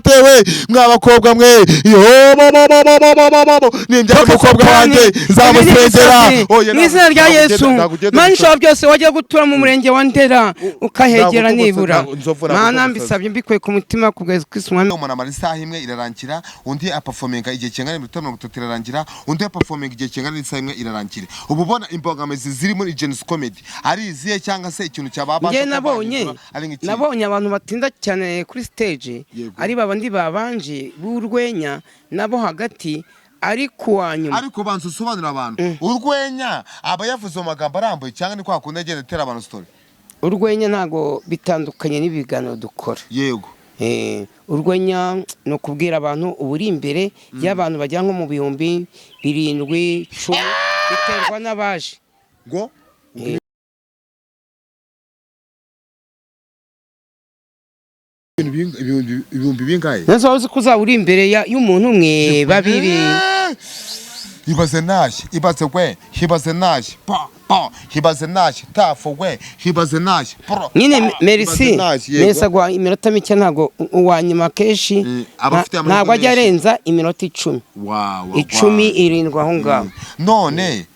Tewe mwa bakobwa mwe, yo bo bo bo bo bo bo bo bo, nimbyara umukobwa wanjye nzamusengera. Oya, mu izina rya ntabwo Yesu. ugenda- ntabwo ugenda. Mana ishobora byose, wajya gutura mu murenge wa Ndera ukahegera Ntabwo nibura. nzovu, ntabwo Mana, ngufotoza. mbisabye mbikuye ku mutima ku bwa Yesu Kristo Umwami. Umuntu amara isaha imwe irarangira, undi aperforminga igihe kingana n'iminota 30 irarangira, undi aperforminga igihe kingana n'isaha imwe irarangira. Uba ubona imbogamizi ziri muri Gen-Z Comedy ari izihe, cyangwa se ikintu cyababasha Njye nabonye kubahindura ari nk'ikihe? Nabonye abantu batinda cyane kuri stage ari babandi babanje b'urwenya nabo hagati, ari kuwa nyuma. Ariko banza usobanurira abantu, urwenya aba yavuze mu magambo arambuye, cyangwa ni kwa kundi agenda atera abantu story? Urwenya ntabwo bitandukanye n'ibiganiro dukora. Urwenya ni ukubwira abantu uba uri imbere y'abantu bagera nko mu 7000, 10, biterwa n'abaje. Ngo ibihumbi bingahe? Neza waba uzi ko uzaba uri imbere y'umuntu umwe, babiri. Ibaze nashye, ibaze we, ibaze nashye, pa pa, ibaze nashye, tafu we, ibaze nashye, pro. Nyine pa, Merci. ibaze nashye, yego. Merci aguha iminota mike, ntabwo uwa nyuma kenshi Aba afite amahirwe ntabwo ajya menshi. arenza iminota 10, 10, 7 aho ngaho. None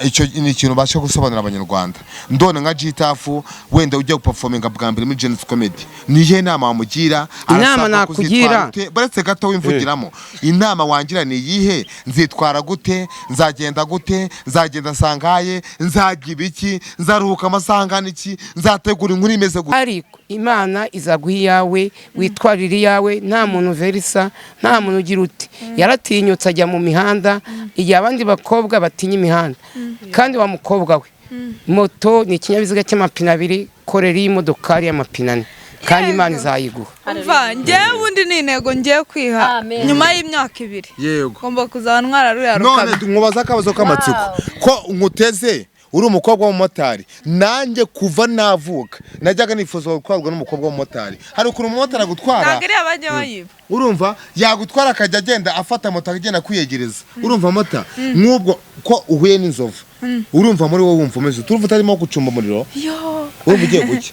icyo ni ikintu ubasha gusobanurira Abanyarwanda. Ndone nka G-Taff wenda ujya guperforminga bwa mbere muri Gen-Z Comedy, ni iyihe nama wamugira? Inama Arasabwa nakugira? kuzitwara ute? Baretse gato wimvugiramo, inama wangira ni iyihe? Nzitwara gute? Nzagenda gute? Nzagenda sangaye? Nzajya ibiki? Nzaruhuka amasaha angana iki? Nzategura inkuru imeze gute? Ariko Imana izaguha iyawe, witwarire iyawe. Nta muntu verisa, nta muntu ugira uti yaratinyutse ajya mu mihanda igihe abandi bakobwa batinya imihanda. Kandi wa mukobwa we, moto ni ikinyabiziga cy'amapine abiri, korera iyi modokari y'amapine ane, kandi Imana izayiguha. Umva, njyewe ubundi ni intego ngiye kwiha. Amen. Nyuma y'imyaka 2 ngomba kuzaba ntwara ruriya None rukamyo. nkubaza akabazo k'amatsiko. Ko nkuteze uri umukobwa w'umumotari, nanjye kuva navuka najyaga nifuza gutwarwa n'umukobwa w'umumotari. Hari ukuntu umumotari agutwara. Ntabwo iriya bajya bayiba. Urumva, yagutwara akajya agenda afata moto akagenda kwiyegereza. Urumva mota nk'ubwo ko uhuye n'inzovu, urumva muri wowe wumva umeze ute? Urumva utarimo gucumba umuriro? Yo. Urumva ugiye gucya?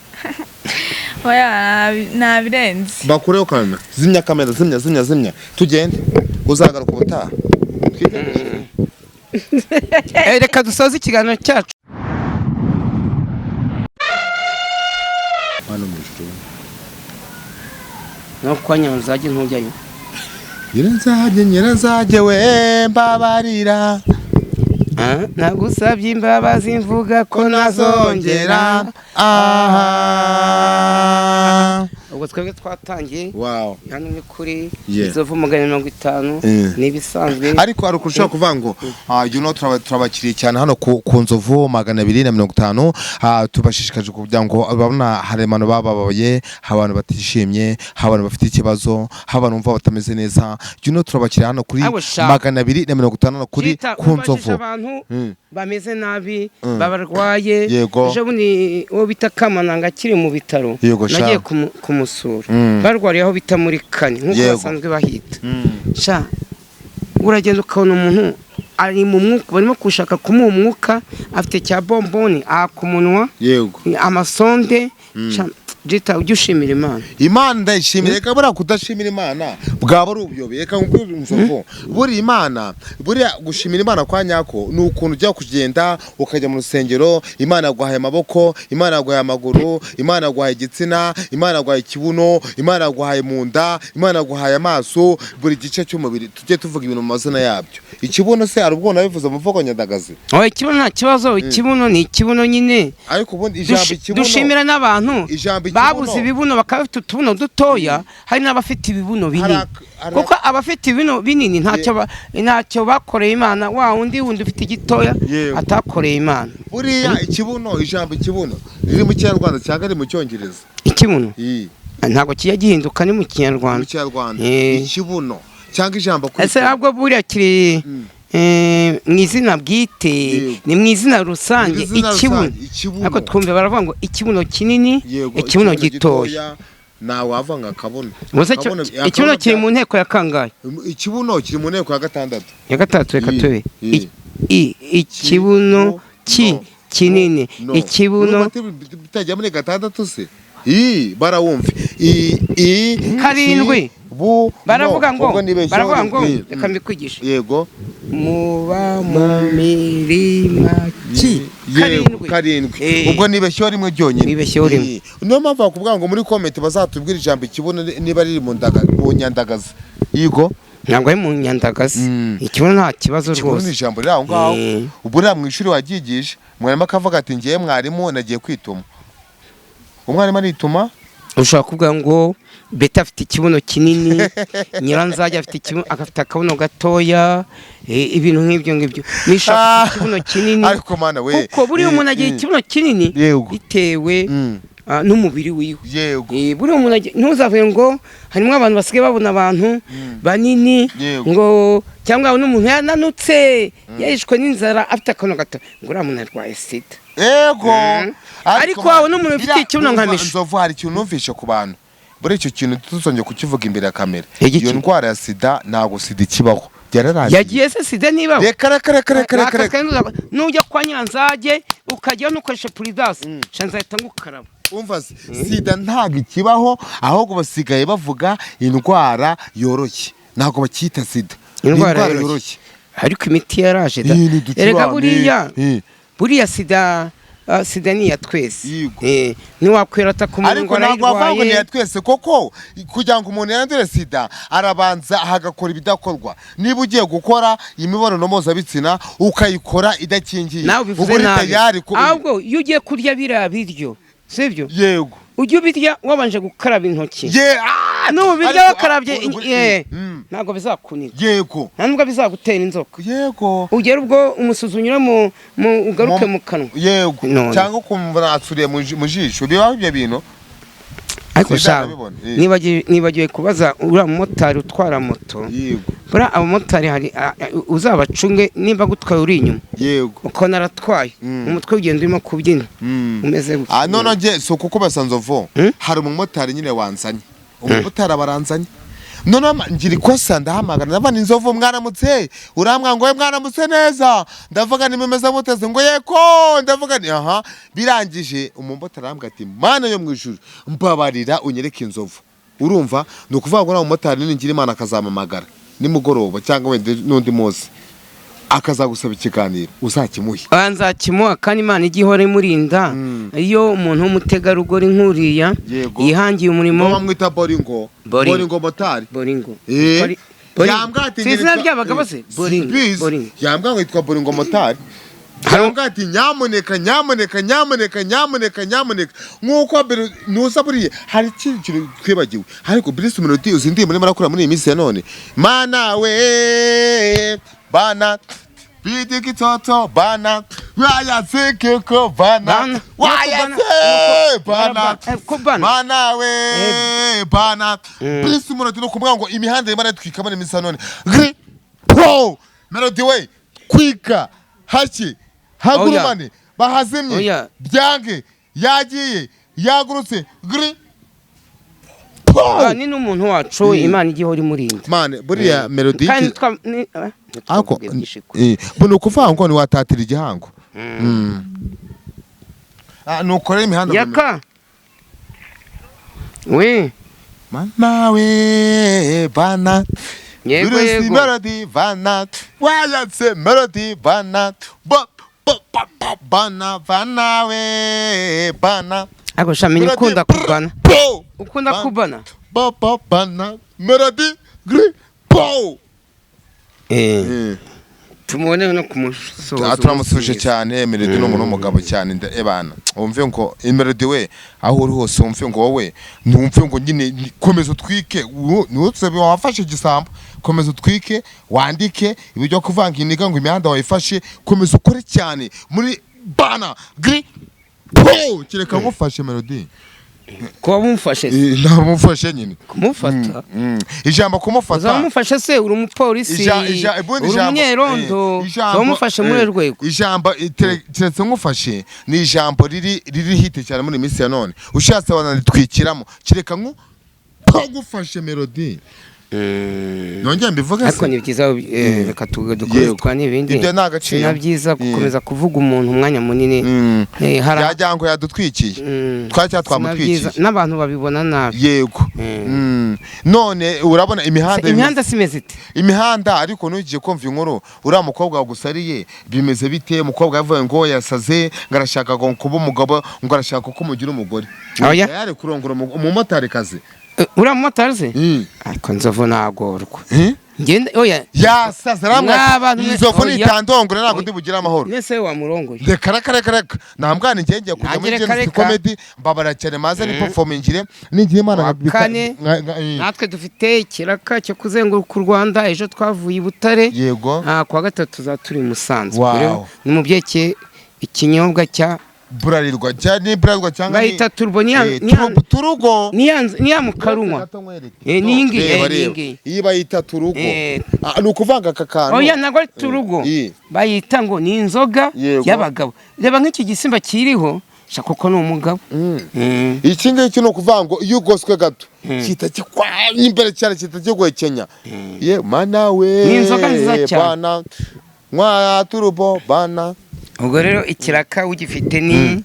Oya, nabirenze. Bakureho kamera, zimya kamera, zimya, zimya, zimya, tugende. Uzagaruka ubutaha. Reka dusoze ikiganiro cyacu. Hano mu ijuru. No kwa Nyanzage ntujyayo. Nyiranzage, Nyiranzage we, mbabarira. Ah, nagusabye imbabazi mvuga ko nazongera. Aha. Ubwo twebwe twatangiye. Hano ni kuri Inzovu 250, ni ibisanzwe. Ariko hari ukuntu ushobora kuvuga ngo you know, turabakiriye cyane hano ku Nzovu 250, tubashishikaje kugira ngo babona hari abantu bababaye, hari abantu batishimye, hari abantu bafite ikibazo, hari abantu bumva batameze neza. Turabakiriye hano kuri Abo sha. 250 hano kuri Chita, ku ubajije Nzovu. abantu bameze nabi, babarwaye. Ejo bundi uwo bita Kamananga akiri mu bitaro, Yego sha. nagiye kumusura, barwariye aho bita muri Kane nk'uko basanzwe bahita. Sha, uragenda ukabona umuntu ari mu mwuka, barimo gushaka kumuha umwuka, afite cya bomboni aha ku munwa, amasonde. Sha, Jita, ujye ushimira Imana. Imana ndayishimira. Reka, buriya kudashimira Imana bwaba ari ubuyobe. Reka nkubwire inzovu, buriya Imana, buriya gushimira Imana kwa nyako ni ukuntu ujya kugenda ukajya mu rusengero, Imana yaguhaye amaboko, Imana yaguhaye amaguru, Imana yaguhaye igitsina, Imana yaguhaye ikibuno, Imana yaguhaye mu nda, Imana yaguhaye amaso, buri gice cy'umubiri tujye tuvuga ibintu mu mazina yabyo. Ikibuno se hari ubwo nabivuze mu mvugo nyandagazi? Oya, ikibuno nta kibazo, ikibuno ni ikibuno nyine. Ariko ubundi ijambo ikibuno Dushimira n'abantu Ijambo ikibuno- babuze ibibuno bakaba bafite utubuno dutoya. Hari n'abafite ibibuno binini, kuko abafite ibibuno binini ntacyo bakoreye Imana, wa wundi wundi ufite igitoya atakoreye Imana. Buriya ikibuno, ijambo ikibuno riri mu Kinyarwanda cyangwa riri mu Cyongereza? Ikibuno Iyi. ntabwo kijya gihinduka, ni mu Mu Kinyarwanda. Kinyarwanda. Ikibuno cyangwa ijambo kuri Ese ahubwo buriya kiri mu izina bwite? Ni mu izina rusange. Izina Ikibuno. rusange, ikibuno. Ariko twumve baravuga ngo ikibuno kinini, ikibuno gitoya. Ntawava ngo akabuno. Ubuse ikibuno kiri mu nteko ya kangahe? Ikibuno kiri mu nteko ya gatandatu. Ya gatatu, reka tube ikibuno ki kinini, No. ikibuno. Urumva bitajya muri gatandatu se? I barawumva. I Karindwi. ki, bu Baravuga no. ngo Ubwo nibeshyeho baravuga ngo rimwe. reka mbikwigishe. Yego. Muba mu mirima ki? Yego, Karindwi. karindwi. Eh. Ubwo nibeshyeho rimwe ryonyine. Nibeshyeho rimwe. Niyo mpamvu bakubwira ngo muri comment bazatubwira ijambo ikibuno niba riri mu nyandagazi. Yego. Ntabwo ari mu nyandagazi. Ikibuno nta kibazo Ikibuno ni rwose. ijambo riri aho ngaho. Ubwo uriya mu ishuri wabyigisha, mwarimu akavuga ati: "Ngiye mwarimu, nagiye kwituma." Umwarimu arituma. Ushobora kuvuga ngo Beta afite ikibuno kinini, Nyiranzajya afite ikibuno, agafite akabuno gatoya, ibintu nk'ibyo ngibyo. Misha afite ikibuno kinini. Ariko mana we! Kuko buriya umuntu agira ikibuno kinini bitewe n'umubiri wiwe. Buriya umuntu ntuzavuge ngo harimo abantu basigaye babona abantu banini ngo cyangwa n'umuntu yananutse, yishwe n'inzara, afite akabuno gato, ngo uriya muntu arwaye sida. Ariko wabona umuntu ufite ikibuno nka Misha. Nzovu, hari ikintu numvishe ku bantu. Buri icyo kintu tuzongeye kukivuga imbere ya kamera. Igiki? Iyo ndwara ya sida, ntabwo sida ikibaho, byararangiye. Yagiye se? Sida nibaho? Reka, reka, reka, reka, reka, reka. Nujya kwa Nyiranzage ukajyayo ntukoreshe prudence, sha nzahita ngukaraba. Umva se, sida ntabwo ikibaho, ahubwo basigaye bavuga indwara yoroshye, ntabwo bakiyita sida. Ni Indwara yoroshye. Ariko imiti yaraje da. Iyi ni uducurane. Erega buriya sida, sida ni iya twese. Ntiwakwirata ku muntu Ariko ngo ntabwo wavuga ngo ni arayirwaye. iya twese, koko kugira ngo umuntu yandure sida arabanza hagakora ibidakorwa. Niba ugiye gukora imibonano mpuzabitsina ukayikora idakingiye, Nawe ubivuze uba uri nabi. tayari Ahubwo iyo ugiye kurya biriya biryo, sibyo? Yego. Ujye ubirya wabanje gukaraba intoki. Ye, ah! Nubirya Ariko, wakarabye, ntabwo bizakuniga. Nta nubwo bizagutera inzoka. Ugera ubwo umusuzi unyura mu ugaruke mu kanwa. None. Cyangwa ukumva natsuriye mu jisho, bibaho ibyo bintu. Ariko Sida sha, ndabibona, eh. nibagiwe kubaza uriya mumotari utwara moto. Buriya abamotari hari uzabacunge, nimba gutwaye uri inyuma, ukabona aratwaye, umutwe ugenda urimo kubyina, umeze gutya. Ah, none nge si ukukubaza, Nzovu. Hari umumotari nyine wanzanye, umumotari abaranzanye, none ngira ikosa ndahamagara, ndavuga ni: "Nzovu, mwaramutse?" Uramwa ngo: "We, mwaramutse neza." Ndavuga ni: "Mumeze muteze?" Ngo: "Yeko." Ndavuga ni: "Aha." Birangije umumotari arambwira ati: "Mana yo mu ijuru, mbabarira unyereke Inzovu." Urumva, ni ukuvuga ngo uriya mumotari ningira Imana akazampamagara nimugoroba cyangwa wenda n'undi munsi, akazagusaba ikiganiro, uzakimuhe. Nzakimuha, kandi Imana ijya ihora imurinda. Iyo umuntu w'umutegarugori nk'uriya yihangiye umurimo. Bamwita Boringo. Boringo. Boringo motari. Boringo. Boringo. Yambwira ati Si izina nitwa- ry'abagabo se? Boringo. Simbizi. Boringo. Yambwira ngo yitwa Boringo motari. Yambwira ati: "Nyamuneka, nyamuneka, nyamuneka, nyamuneka, nyamuneka." Nk'uko mbere nuza, buriya hari ikindi kintu twibagiwe, ariko Bruce Melody, uzi indirimbo urimo arakora muri iyi minsi ya none? Mana we, bana bidikitoto bana wayasekeko bana. Bana. Wayase bana. Ko bana. Mana we, bana. Bruce Melody no kumubwira ngo imihanda irimo aratwika muri iyi minsi ya none. Gri pro Melody we, kwika haki hagurumane bahazimye. Oya. Byange yagiye yagurutse gri. Ni n'umuntu wacu, Imana ijya ihora imurinda. Mane, buriya Melody Kandi ako ntitwavuge byinshi ko. Buno ukuvuga ngo ni watatira igihango. Ah, nukorera imihanda. Yaka we. Mana we, bana. Yego. Bruce Yego. Melody bana wayatse Melody bana bo bo ba ba bana bana we bana. Ariko sha, menya Melody, ukunda brr, kubana. po. Ukunda kubana. Ba ba bana Melody gri po. Tumubone no kumusoza. Ah, turamusuje cyane. Melody ni umuntu w'umugabo cyane, ebana wumve ngo Melody we, aho uri hose wumve ngo wowe ntumve ngo nyine komeza utwike, ntutse wafashe igisambo, komeza utwike, wandike ibyo kuvanga iniga ngo imihanda wayifashe, komeza ukore cyane muri bana gri po, kereka ngufashe Melody. Kuba mumufashe se? Namufashe nyine. Kumufata? Ijambo kumufata. Uzamufashe se? Uri umupolisi, Ubundi uri ijambo- umunyerondo, ijambo- wamufashe muri rwego. Ijambo keretse ngufashe ni ijambo riri hit cyane muri iyi minsi ya none, ushatse wananitwikiramo kereka nku ngufashe Melody. Nongeye mbivuge Ariko se? ni byiza, reka dukomeze Yego. twa n'ibindi. Ibyo ni agaciro. Si na byiza gukomeza kuvuga umuntu umwanya munini. Hari Yagira ngo yadutwikiye. Twari cyangwa Si na twamutwikiye. byiza. N'abantu babibona nabi. Yego. None urabona imihanda Imihanda si imeze ite? Imihanda, ariko nugiye kumva inkuru, uriya mukobwa wagusariye bimeze bite? Umukobwa yavuye ngo yasaze, ngo arashaka ngo kuba umugabo, ngo arashaka ko mugira umugore. Oya. Yari kurongora umumotari kazi. Uriya mumotari se? Ariko Nzovu nagorwa. Ngende oya. Yasaze aramwaka. Mw'abantu mwe- Inzovu oya. nitandongora ntabwo ndi bugire amahoro. Nese wamurongoye? Reka reka reka reka, nta mwana, njye ngiye kujya muri Ntagire Genesis kareka. Comedy. Mbabara cyane, maze ni performingire ningira Imana. Wa kane. Natwe dufite ikiraka cyo kuzenguruka u Rwanda. Ejo twavuye i Butare. Kuwa gatatu tuzaba turi i Musanze. Wow. Rero ni mu byerekeye ikinyobwa cya Burarirwa cyangwa ni Burarirwa cyangwa ni Bayita Turbo, niya Turugo. Niya mukarunywa. Gato nkwereke. Ni iyi ngiyi, Reba, ni iyi reba. ngiyi. Iyi bayita Turugo. Ni ukuvanga aka kantu. Oya, ntabwo ari Turugo. Bayita ngo ni inzoga y'abagabo. Reba nk'iki gisimba kiriho sha, koko ni umugabo. Iki ngiki ni ukuvuga ngo iyo ugoswe gato kita kikwanya imbere cyane, kita kiguhekenya ye mana we. Ni inzoga nziza cyane. Bana mwa Turubo bana. Ubwo rero ikiraka ugifite ni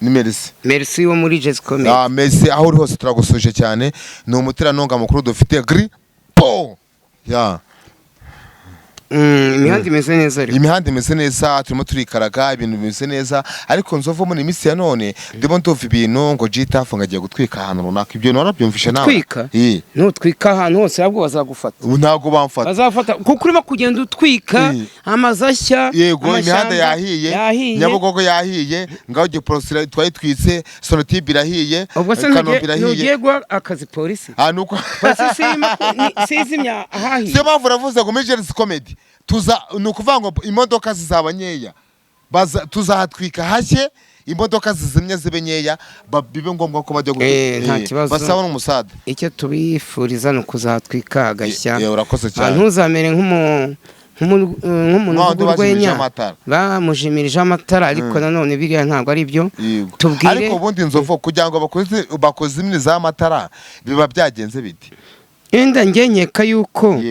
Ni Merci. Merci wo muri Jazz Comedy. Merci, aho uri hose turagusuje cyane, ni umuterankunga mukuru dufite gripo ya. Imihanda imeze neza ariko. Imihanda imeze neza, turimo turikaraga, ibintu bimeze neza. Ariko Nzovu, muri iminsi ya none ndimo ndumva ibintu ngo G-Taff ngo agiye gutwika ahantu runaka. Ibyo warabyumvishe nawe? Gutwika? Eh. Nutwika ahantu hose ahubwo bazagufata. Ubu ntabwo bamfata. Bazafata kuko urimo kugenda utwika amazu ashya. Yego, imihanda Amashyamba yahiye. Yahiye. Nyabugogo yahiye, ngaho Giporosira twayitwitse, Sonatube irahiye. Ubwo se Kanombe irahiye. ntugiye guha akazi polisi? Nuko Polisi sizimya ahahiye. Siyo mpamvu uravuze ngo muri Genesis Comedy tuza, ni ukuvuga ngo imodoka zizaba nkeya. Tuzahatwika hashye, imodoka zizimye zibe nkeya, bibe ngombwa ko bajya Nta kibazo. Basaba n'umusada. Icyo tubifuriza ni ukuzatwika hagashya. Urakoze cyane. Ntuzamere nk'umuntu Wa wundi uvuga bajimirije urwenya amatara. Bamujimirije amatara, ariko nanone biriya ntabwo ari byo. Tubwire. Ariko ubundi Nzovu, kugira ngo bakozimirize amatara biba byagenze bite? Wenda njye nkeka yuko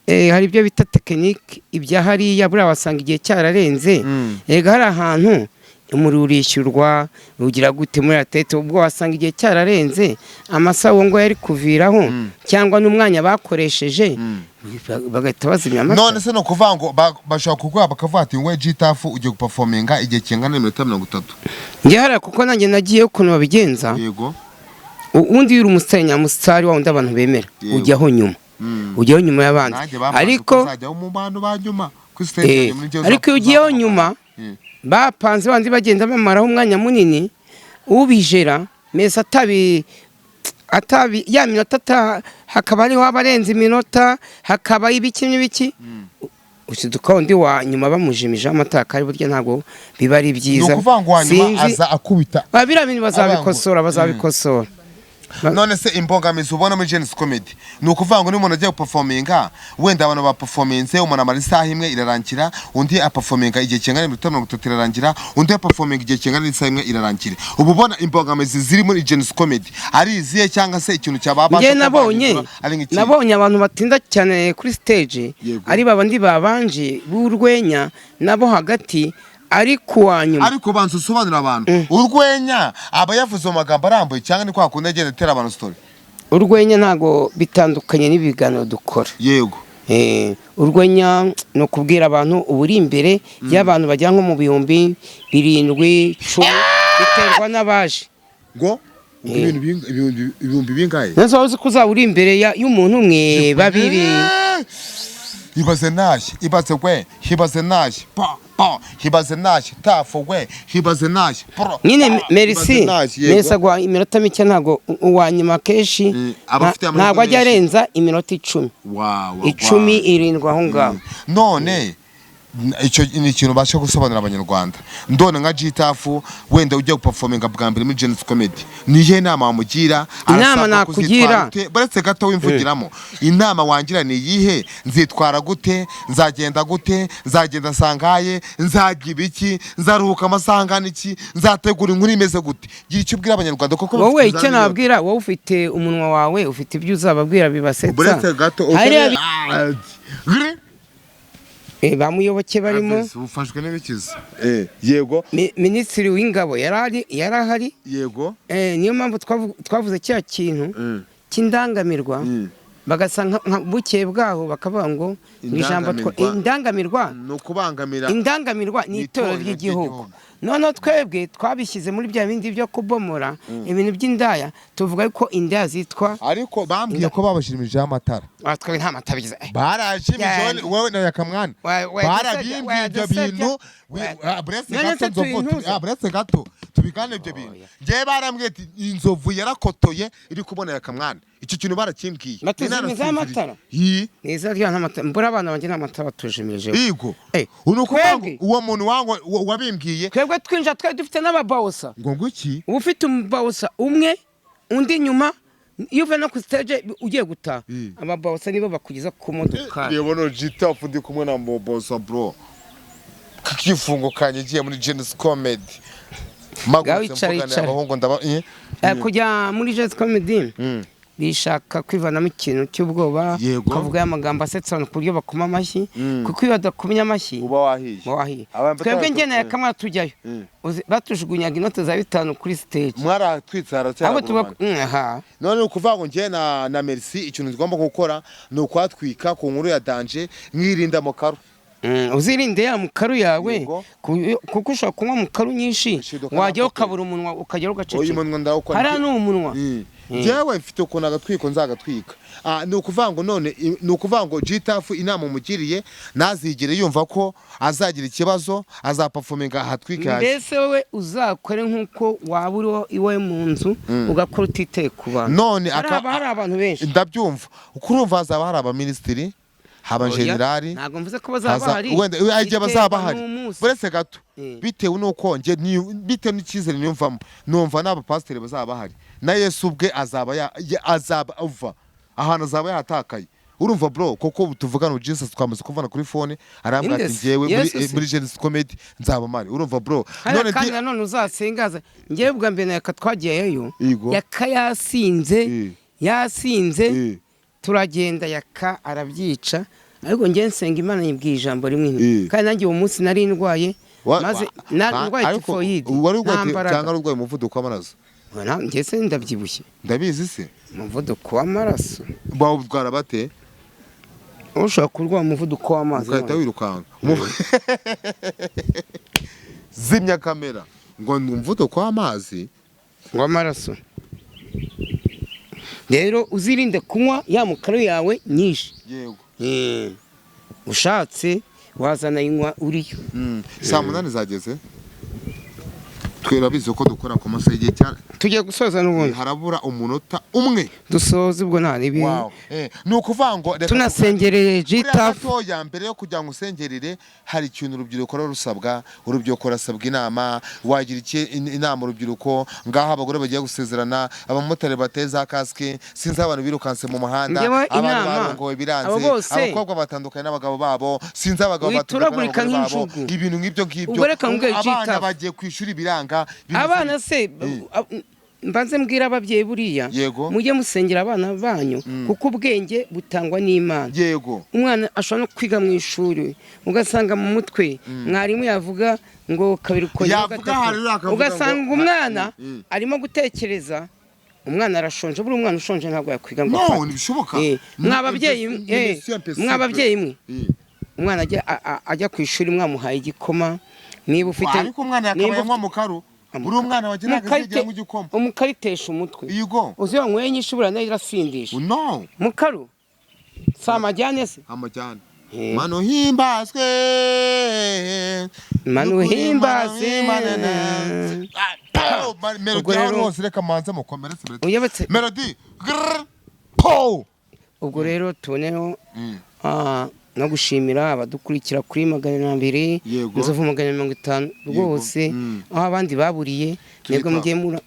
hari ibyo bita tekinike, ibya hariya buriya wasanga igihe cyararenze. Erega hari ahantu umuriro urishyurwa, ugira gute muri atete, ubwo wasanga igihe cyararenze, amasaha uwo ngo yari kuviraho cyangwa n'umwanya bakoresheje, bagahita bazimya amatara. None se ni ukuvuga ngo bashobora kuguha bakavuga ati: "We G-Taff, ugiye guperforminga igihe kingana n'iminota 30." Njye hariya kuko nanjye nagiyeyo, ukuntu babigenza, ubundi iyo uri umusitari nyamusitari, wa wundi abantu bemera, ujyaho nyuma, ujyaho nyuma y'abandi. Nanjye bambaza Ariko ko uzajya mu bantu ba nyuma kuri stage muri njye ariko iyo ugiyeho nyuma, bapanze bandi bagenda bamaraho umwanya munini, ubijera meza atabi atabi ya minota hakaba hariho abarenze iminota, hakaba ibiki n'ibiki, usiduka undi wa nyuma bamujimije amatara, kandi burya ntabwo biba ari Ni byiza. ukuvuga ngo uwa nyuma Sinzi. aza akubita. Biriya bintu bazabikosora, bazabikosora. None se imbogamizi ubona muri Genesis Comedy, ni ukuvuga ngo niba umuntu agiye guperforminga, wenda abantu baperforminze, umuntu amara isaha imwe irarangira, undi aperforminga igihe kingana n'iminota 30 irarangira, undi aperforminga igihe kingana n'isaha imwe irarangira, ubu ubona imbogamizi ziri muri Genesis Comedy ari izihe, cyangwa se ikintu cyababasha Njye nabonye ari nk'iki? Nabonye abantu batinda cyane kuri stage ari babandi babanje b'urwenya nabo hagati, ariko uwa nyuma. Ariko banza usobanurira abantu, urwenya aba yavuze mu magambo arambuye, cyangwa ni kwa kundi agenda atera abantu story? Urwenya ntabwo bitandukanye n'ibiganiro dukora. Urwenya ni ukubwira abantu, uba uri imbere y'abantu bagera nko mu 7000, 10,000, biterwa n'abaje. Ngo ibintu ibihumbi bingahe? Neza waba uzi ko uzaba uri imbere y'umuntu umwe, babiri. Ibaze nashye, ibaze we, ibaze nashye pa pa, ibaze nashye tafu we, ibaze nashye pro Nyine pa, Merci. ibaze nashye, yego. Merci aguha iminota mike, ntabwo uwa nyuma kenshi Aba afite amahirwe ntabwo ajya menshi. arenza iminota 10, Wa, wa, 10, wa. 7 aho ngaho. None Icyo ni ikintu ubasha gusobanurira Abanyarwanda. Ndone nka G-Taff wenda ujya guperforminga bwa mbere muri Gen-Z Comedy, ni iyihe nama wamugira? Inama Arasabwa nakugira? kuzitwara ute? Baretse gato wimvugiramo. Inama wangira ni iyihe? Nzitwara gute? Nzagenda gute? Nzagenda sangaye? Nzajya ibiki? Nzaruhuka amasaha angana iki? Nzategura inkuru imeze gute? Gira icyo ubwira Abanyarwanda kuko Wowe bafite icyo za miliyoni. nababwira, wowe ufite umunwa wawe, ufite ibyo uzababwira bibasetsa. Buretse gato. Hariya Gre? Bamuyoboke barimo. Ufashwe n'ibikiza. Yego. Minisitiri w'ingabo yari ahari. Yego. Niyo mpamvu twavuze cya kintu cy'indangamirwa, bagasa nka bukeye bwaho bakavuga ngo ni ijambo Indangamirwa. Indangamirwa. Ni ukubangamira. Indangamirwa ni Ni itorero itorero ry'igihugu. ry'igihugu. Noneho twebwe twabishyize muri bya bindi byo kubomora ibintu by'indaya, tuvuga ko indaya zitwa Ariko bambwiye ko babashimijeho amatara. Ah, twebwe nta mata bigize. Barashimije wowe na Yakamwana. Barabimbwiye ibyo bintu. Buretse None gato, se Nzovu, tuyintuza? Buretse gato tubigane ibyo bintu. Njyewe barambwiye ati inzovu yarakotoye iri kubona Yakamwana. Icyo kintu barakimbwiye. Batuzimizaho amatara? Yi. Ni izina rya nta mata mbura, abana banjye nta mata batujimijeho. Yego. Eh, Ni ukuvuga ngo twebwe- uwo muntu wangu wabimbwiye. Twebwe twinjira twari dufite n'ababawusa. Ngo nguki? Uba ufite umubawusa umwe, undi inyuma. Iyo uvuye no ku stage ugiye gutaha, ababawusa nibo bakugeza ku modoka. Reba no G-Taff ndi kumwe na Mobosa bro. Kifungo kanye igiye muri Gen-Z Comedy. Ngaho Magutse icara, mvugana icara. abahungu ndaba Kujya muri Gen-Z Comedy bishaka kwivanamo ikintu cy'ubwoba, ukavuga amagambo asetsa abantu ku buryo bakoma amashyi, kuko iyo badakomye amashyi Uba wahiye. Uba wahiye. Abantu Twebwe batatu- njye na Yakamwana tujyayo, batujugunyaga inote za 5 kuri stage. Mwaratwitse. Ahubwo tuba Haracyari. Aha. None ni ukuvuga ngo njye na Merci ikintu tugomba gukora ni ukwatwika ku nkuru ya danger, mwirinda mu karu. Uzirinde ya mukaru yawe, kuko ushobora kunywa mukaru nyinshi, Ushiduka wajyaho nakopera. ukabura umunwa, ukagera Uyu ugaceceka. munwa ndawukora. Hariya ni umunwa. Njyewe mfite ukuntu agatwiko nzagatwika. Ni ukuvuga ngo none ni ukuvuga ngo G-Taff inama umugiriye, ntazigere yumva ko azagira ikibazo, azaperforminga ahatwike hasi. Mbese wowe uzakore nk'uko waba uri iwe mu nzu, ugakora utiteye ku bantu. None hari haba hari abantu benshi. Ndabyumva. Kurumva hazaba hari abaminisitiri, haba Oya, generali. ntabwo mvuze ko bazaba bahari. Wenda igihe bazaba Biterwa bahari. n'umunsi. Buretse gato. Bitewe n'uko njye bitewe n'icyizere niyumvamo, numva n'abapasiteri bazaba bahari, na Yesu ubwe azaba azaba ava ahantu azaba yatakaye. Urumva bro, kuko tuvugana ubu Jesus twamaze kuvana kuri phone, arambwira ati Inde se? njyewe muri Yesu se? muri Gen-Z Comedy nzaba mari. Urumva bro? Hariya None kandi nanone uzasengaza, njyewe bwa mbere na Yaka twagiyeyo, Yego. Yaka yasinze, yasinze, turagenda, Yaka arabyica, ariko njye nsenga Imana yibwiye ijambo rimwe nti, kandi nanjye uwo munsi nari ndwaye, maze ndwaye ariko tifoyide, wari urwaye nta mbaraga. Cyangwa urwaye umuvuduko w'amaraso? Njye se ndabyibushye? Ndabizi se. Umuvuduko w'amaraso. Bawutwara bate? Ushobora kurwara umuvuduko w'amazi. Ugahita wirukanka. Zimya kamera ngo ni umuvuduko w'amazi. W'amaraso. Rero uzirinde kunywa ya mukaro yawe nyinshi. Yego. Ushatse wazana inywa uriyo. Saa 8 zageze, twerabizi ko dukora ku masaha y'igihe cyane. Tugiye gusoza n'ubundi. Harabura umunota umwe. Dusoze ubwo nta n'ibintu. Wow. Ni ukuvuga ngo reka Tunasengereye buriya G-Taff. gatoya mbere yo kugira ngo usengerere, hari ikintu urubyiruko ruba rusabwa. Urubyiruko rurasabwa inama. Wagira iki inama urubyiruko? Ngaho abagore bagiye gusezerana, abamotari bateye za kasike, sinzi abantu birukanse mu muhanda, Njyewe abantu inama, barongowe biranze, abo bose- abakobwa batandukanye n'abagabo babo, sinzi abagabo batandukanye Wituragurika n'abagore babo, nk'injugu. ibintu nk'ibyo ngibyo. Ubwo reka nkubwire Abana G-Taff. bagiye ku ishuri biranga bimeze Abana se, mbanze mbwira ababyeyi buriya, mujye musengera abana banyu, kuko ubwenge butangwa n'Imana. Umwana ashobora no kwiga mu ishuri, ugasanga mu mutwe mwarimu yavuga ngo kabiri kongera Yavuga gatatu, hariya akavuga ugasanga ngo- umwana arimo gutekereza. Umwana arashonje, buri umwana ushonje ntabwo yakwiga ngo No, afate. ntibishoboka. Mwa babyeyi Ni mission impossible. mwa babyeyi mwe, umwana ajya ku ishuri mwamuhaye igikoma, niba ufite Ariko umwana niba yakabaye ufite- anywa mu karu. Buri umwana wagira ntabwo azigera anywa igikoma. Umukaritesha umutwe. Yego. Uzi iyo wanyweye nyinshi buriya nayo irasindisha. No. Mukaru si amajyane se? Amajyane. Manu Manu himbazwe. Manu himbazwe. Melody Ubwo aho rero- hose reka manze mukomeretse melody. Uyobotse. Melody. Grrr, Po. Ubwo rero tuboneho No gushimira abadukurikira kuri 200 Nzovu 250 rwose, aho abandi baburiye Tuyita. mwebwe mugiye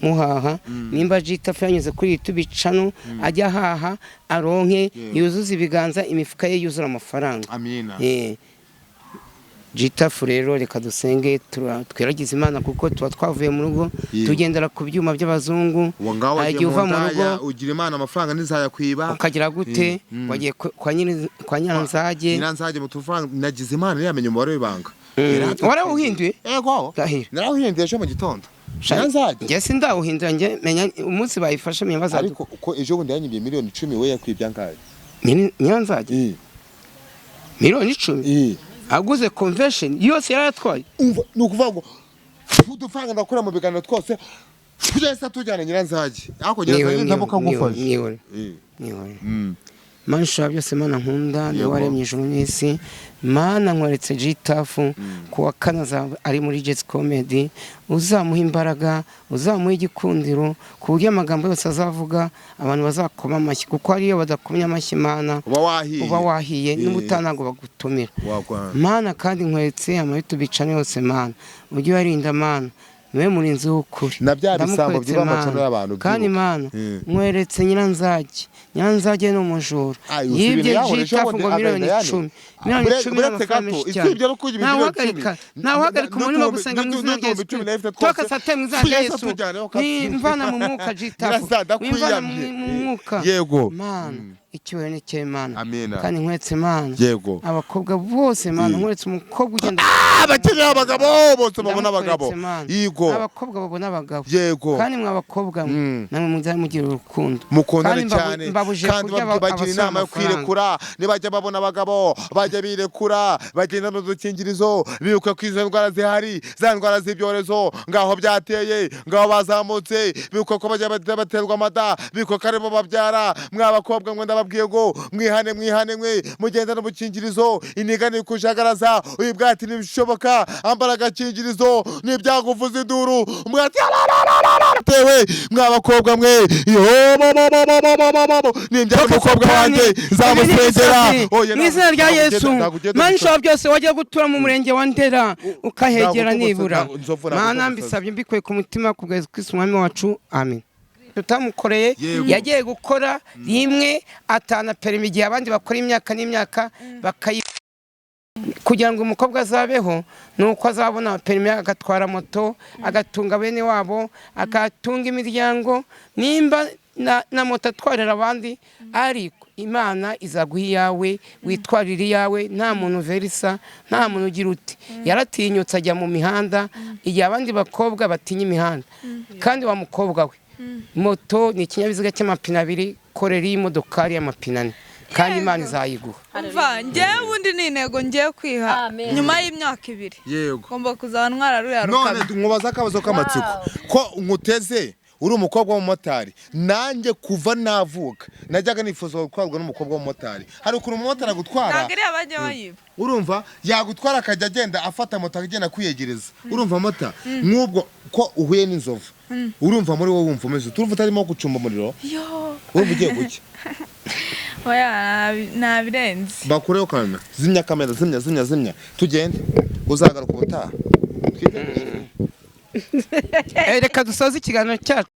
muhaha. Nimba Jitafu yanyuze kuri YouTube channel, ajya ahaha aronke, yuzuze ibiganza, imifuka ye yuzura amafaranga. Amina. Jitafu rero, reka dusenge, twiragize Imana, kuko tuba twavuye mu rugo tugendera ku byuma by'abazungu. Uwo ngaho Hari wagiye igihe mu uva mu rugo ndaya, ugira Imana amafaranga ntizayakwiba. Ukagira gute? Wagiye kwa Nyiranzage. Nyiranzage mu tufaranga nagize Imana yamenye umubare w'ibanga. Warawuhinduye? Ego. Ndahira. Narawuhinduye ejo mu gitondo. Nyiranzage. Njye sindawuhindura, njye menya umunsi bayifashe menya bazadu. Ariko uko ejo bundi yanyibye miliyoni 10, we yakwibye angahe? Nyiranzage miliyoni 10 aguze convention yose yarayatwaye. Umva, ni ukuvuga ngo udufaranga ndakura mu biganiro twose tujya tujyana Nyiranzage, ariko Nyiranzage ndamuka ngufashe. Mwihore. Mwihore. Mana ishobora byose, Mana nkunda, niwe waremye ijuru n'isi, Mana nkweretse Jitafu. Ku wa kane azaba ari muri Jets Comedy. Uzamuha imbaraga, uzamuha igikundiro, ku buryo amagambo yose azavuga abantu bazakoma amashyi, kuko ariyo badakomye amashyi, Mana, uba wahiye. Uba wahiye. N'ubutaha ntabwo bagutumira. Wagwa. Mana, kandi nkweretse ama YouTube channel yose, Mana ujye uyarinda, Mana niwe murinzi w'ukuri. Na bya bisambo Ndamukweretse, byiba amacano Mana. y'abantu Kandi byibuka. Mana, nkweretse Nyiranzage. Nyiranzage ni umujura. Ayo, uzi ibintu Yibye yahora ejo Jitafu bundi ngo miliyoni agahinda yani. 10, miliyoni 10 ni Buretse amafaranga gato, menshi cyane. usibye no kurya miliyoni 10, Ntawuhagarika umurimo wo gusenga mu izina rya Yesu. n'uduhumbi cumi na bifite Toka twose, satani mu izina rya twese Yesu. tujyaneho kasi. Wimvana mu mwuka, Jitafu. Nyiransage, Wimvana ndakwiyamye. mu mwuka. Mana, icyubahiro ni cyawe, Mana. Amina. Kandi nkwetse, Mana, abakobwa bose, Mana, nkwetse umukobwa ugenda Abakeneye abagabo bose babona abagabo. Ndamukweretse, Mana. Abakobwa babona abagabo. Kandi mwa bakobwa mwe, namwe mujya mugira urukundo. Mukundane Kandi cyane. mbabujije Kandi kurya bagira abasore inama yo amafaranga. kwirekura. Nibajya babona abagabo bajya birekura, bagenda n'udukingirizo, bibuka ko izo ndwara zihari, za ndwara z'ibyorezo, ngaho byateye, ngaho bazamutse. Bibuka ko bajya baterwa amada, bibuka ko aribo babyara. Mwa bakobwa mwe, ndababwiye ngo mwihane, mwihane mwe, mugenda n'ubukingirizo. Iniga nikujagaraza uyu bwati, ntibishoboka, ambara agakingirizo. Nibyaguvuza induru mwati tewe. Mwa bakobwa mwe, yo bo bo bo bo bo bo bo bo bo, nimbyara umukobwa wanjye nzamusengera. Oya, Mu izina rya ntabwo Yesu. ugenda- ntabwo ugenda. Mana ishobora byose, wajya gutura mu murenge wa Ndera ukahegera Ntabwo nibura. Nzovu, ntabwo Mana, tugusabye. mbisabye mbikuye ku mutima ku bwa Yesu Kristo umwami wacu, amen. Tutamukoreye. Yagiye gukora rimwe atana perimi, igihe abandi bakora imyaka n'imyaka bakayi. Kugira ngo umukobwa azabeho ni uko azabona perimi, agatwara moto, agatunga bene wabo, agatunga imiryango. Nimba na moto atwarira abandi, ariko Imana izaguha iyawe, witwarira iyawe. Nta muntu verisa, nta muntu ugira uti. Yaratinyutse ajya mu mihanda igihe abandi bakobwa batinya imihanda. Kandi wa mukobwa we, moto ni ikinyabiziga cy'amapine abiri, korera iyi modokari y'amapine ane, kandi Imana izayiguha. Umva, njyewe ubundi ni intego ngiye kwiha. Amen. Nyuma y'imyaka 2 ngomba kuzaba ntwara ruriya None rukamyo. nkubaza akabazo k'amatsiko: ko nkuteze uri umukobwa w'umumotari, nanjye kuva navuka najyaga nifuza gutwarwa n'umukobwa w'umumotari. Hari ukuntu umumotari agutwara, Ntabwo ariya bajya bayiba. urumva, yagutwara akajya agenda afata moto agenda kwiyegereza. Urumva mota nk'ubwo ko uhuye n'inzovu, urumva muri wowe wumva umeze ute? Urumva utarimo gucumba umuriro? Yo. Urumva ugiye gucya? Oya, nabirenze. Bakureho kamera, zimya kamera, zimya, zimya, zimya, tugende. Uzagaruka ubutaha. Reka dusoze ikiganiro cyacu.